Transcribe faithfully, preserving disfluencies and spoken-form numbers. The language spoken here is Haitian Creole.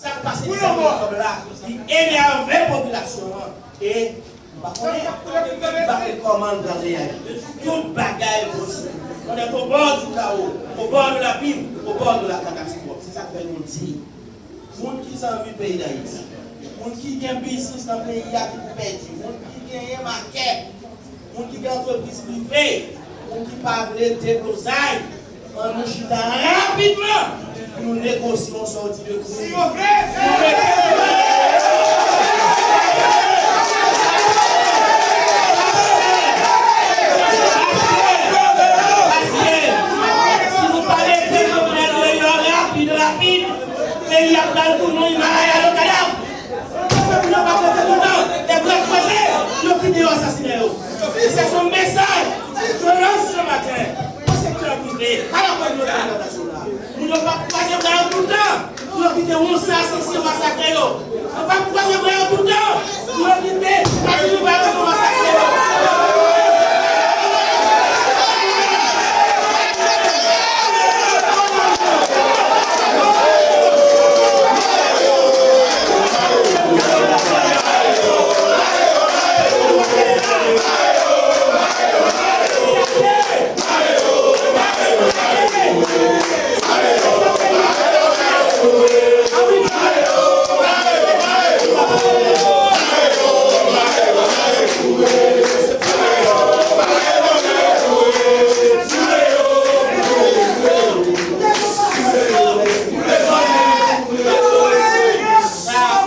Sa k pase nan Sendomeng la, li enève popilasyon an. E m pa konnen, m pa konnen kòman l pral reyaji. Tout bagay posib. Konnen au bord du chaos, au bord de l'abîme, au bord de la catastrophe. Se sa k fè nou di, moun ki zanmi peyi Dayiti, moun ki gen biznis nan peyi a ki pèdi, moun ki genyen makèt, moun ki gen antrepriz prive, moun ki pa vle deblozay, ann nou chita rapidman pou nou negosye yon sòti de kriz. Si yo vle, si yo vle. Paske si nou pa leve Jovenel deyò rapid, rapid, peyi a pral tounen Himalaya de kadav. Paske moun yo p ap rete toutan, e brèk kweze, yo kite yo asasinen yo. E se yon mesaj ke m lanse maten o sektè prive, a la kominote entènasyonal. Moun yo p ap kwaze bra yo toutan pou yo kite yon asasen masakre yo. Yo p ap kwaze bra yo toutan pou yo kite asasen masakre yo.